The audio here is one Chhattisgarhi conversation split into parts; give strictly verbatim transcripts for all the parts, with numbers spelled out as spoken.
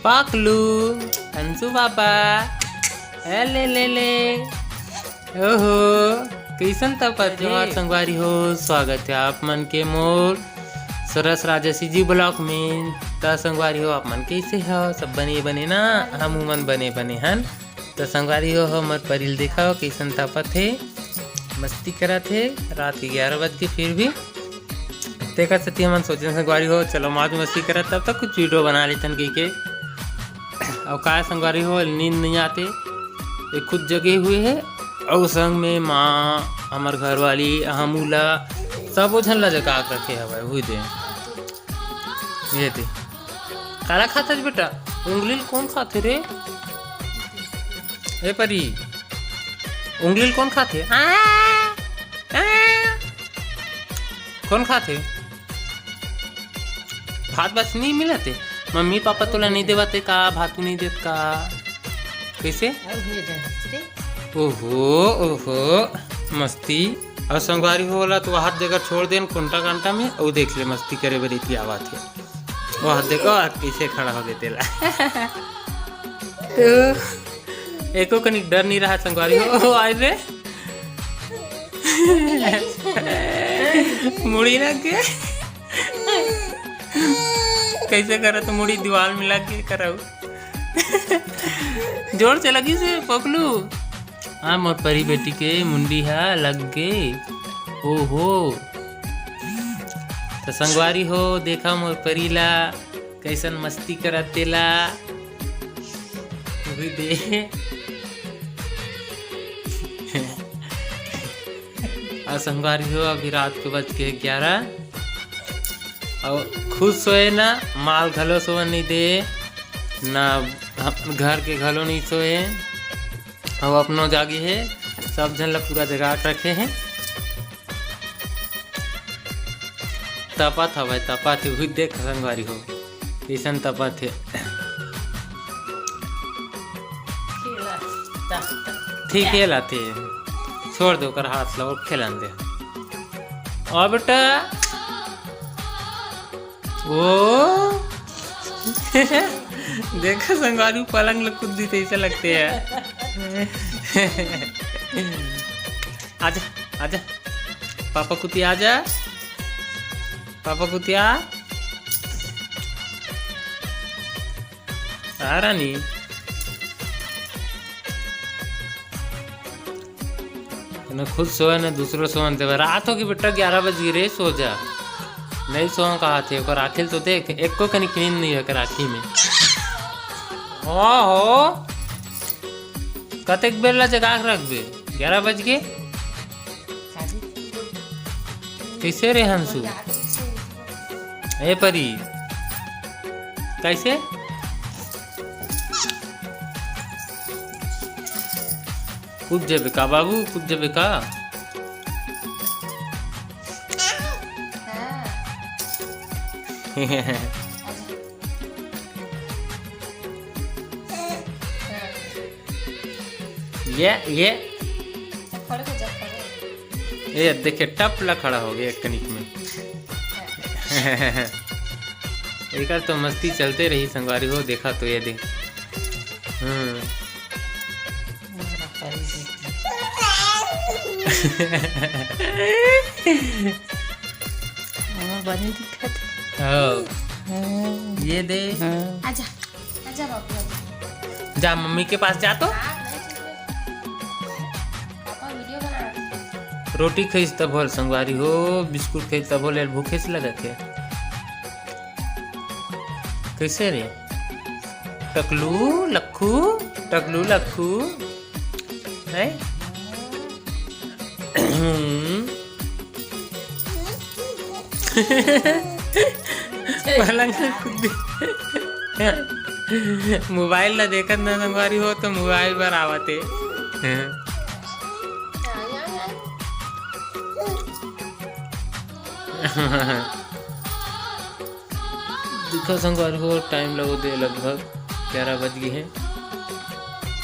पकलू, अंशु बाबा, ए ले ले ले, ओहो, कइसन तपत हे? जोहार संगवारी हो, स्वागत हे आप मन के मोर सरस राजा CG vlog में। त संगवारी हो, आप मन कइसे हो? सब बने बने ना? हमू मन बने बने हन। त संगवारी हो, हमर परी ल देखव कइसन तपत हे, मस्ती करत हे। रात के ग्यारह बज के, फिर भी तेकर सेती हमन सोचेन संगवारी हो, चलो मौज मस्ती करत, तब तक कुछ video बना लेथन कहिके। अउ काय संगवारी हो, नींद नइ आते, ये खुद जगे हुए हे, अउ संग में माँ, हमर घरवाली, हमू ला, सबो झन ला जगा के रखे हवय, हुई दे। ये दे। काला खात हस बेटा? उंगली ल कोन खाथे रे? ए परी, उंगली ल कोन खाथे? आ, आ, कोन खाथे? भात बस नहीं मिलत हे? मम्मी पापा तोला नहीं देवत हे का? भातू नहीं देत का? कइसे? अउ हुए जाए रे। ओहो, ओहो, मस्ती। अउ संगवारी हो, ओला तो हाथ जगह छोड़ देन, कोंटा कांटा में, अउ देख ले, मस्ती करे बर एती आवत हे। वो हाथ देखो, हाथ पीछे खड़ा हो गए तेला। तो एको कनिक डर नहीं रहा संगवारी हो। ओ, आय रे। मुड़ी लग के। कइसे करत मुड़ी दीवाल में लग के करव। जोर से लगी से पकलू। हाँ, मोर परी बेटी के मुंडी हा लग गे। ओहो। त संगवारी हो, देखा मोर परी ला, कइसन मस्ती करत तेला। अभी दे। अउ संगवारी हो, अभी रात के बज के ग्यारह। अउ खुद सोए ना, माल घलो सोए नहीं दे, ना हम घर के घलो नहीं सोए। अउ अपनो जागे हे, सब झन ला पूरा जगा के रखे हे। तपत हवय, तपत हे, हुई देख संगवारी हो, कइसन तपत हे। ठीक हे लाते, छोड़ दे ओकर हाथ ला, अउ खेलन दे। और बेटा, ओ। देखा संगवारी, पलंग ल कूद दी तइसे लगते हे। आजा, आजा, पापा कुतिया आजा, पापा कुतिया। आ रानी, ना खुद सोए ना दूसरो सोन देवे। रात होगे बेटा, ग्यारह बज गे रे, सो जा। नहीं सोन कहा थे, ओकर आँखी ल तो देख, एको कनिक नींद नहीं हे ओकर आँखी में। हाँ हो, कतेक बेर ला जगा के रखबे? ग्यारह बज गे। कइसे रे हंसू? ए परी, कइसे? कूद जबे का बाबू, कूद जबे का? ये, ये। खड़े हो जा, खड़े हो जा। ए, देखे, टप ला खड़ा हो गया एक कनिक में। एकर तो मस्ती चलते रही संगवारी हो, देखा तो ये दे। हम्म। हाँ, बने दिखत। हाँ। हाँ। ये दे। हाँ। आजा। आजा बाबू, आजा। जा मम्मी के पास जा तो। पापा वीडियो बना रहे हैं। रोटी खइस तभो ले संगवारी हो, बिस्कुट खइस तभो ले भूखेच लगत हे। कइसे रे? टकलू लक्खू, टकलू लक्खू। हैं? पलंग में कूद। मोबाइल ला देखत ना संगवारी हो तो मोबाइल बर आवत हे। देखो संगवारी हो, टाइम लगो दे, लगभग ग्यारह बज गे हे।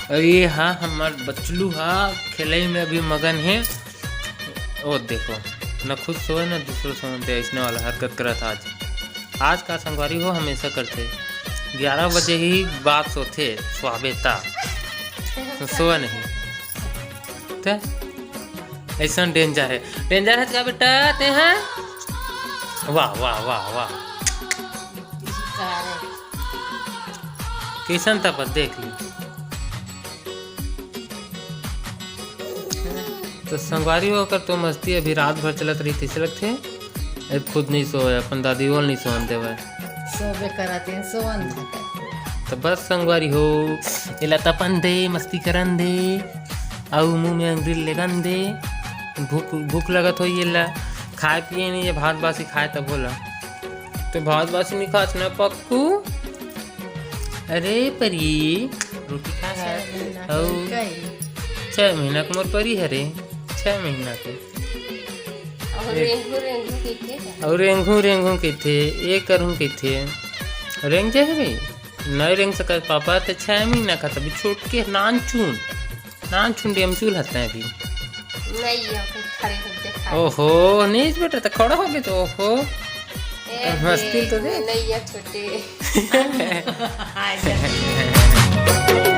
अउ ये हा हमर बचलू हा खेलई में अभी मगन हे। ओ देखो, न खुद सोए न दूसरो सोए दे, अइसने वाला हरकत करत आज। आज का संगवारी हो हमेशा करथे। ग्यारह बजे ही बाद सोथे, सुहाबे ता। तो सोवा नहीं। ते ऐसन डेंजर है। डेंजर है का बेटा, ते हैं? वाह, वाह, वाह, वाह। कैसन तपत देख ली। तो संगवारी हो, ओकर तो मस्ती अभी रात भर चलत रही, तइसे लगथे। अब खुद नहीं सोए, अपन दादी ओल नहीं सोन देवे। सोबे करत हे, सोन धरत। तो बस संगवारी हो, एला तपन दे, मस्ती करन दे, अउ मुंह में अंगुरी लेगन दे। भूख, भूख लगत होई एला, खाए पिए नहीं, ये भात बासी खाए तब होला। तो भात बासी नहीं खास ना पक्कू। अरे परी, रोटी खा। छह महीना अउ के कई? छह महीना के मोर परी हरे, छह महीना के। अउ रेंगू रेंगू कहिथे का? अउ रेंगू रेंगू कहिथे, ए करहूं कहिथे। रेंग जाए रे, नहीं रेंग सकत पापा, ते छह महीना का तभी छोट के नानचुन, नानचुन डेमचुल हते अभी। नहीं, ये कुछ खड़े होके देखा। ओहो, नहीं बेटा, तो खड़ा हो गए तो, ओहो। ए, मस्ती तो दे। नहीं, ये छोटे। आ जा।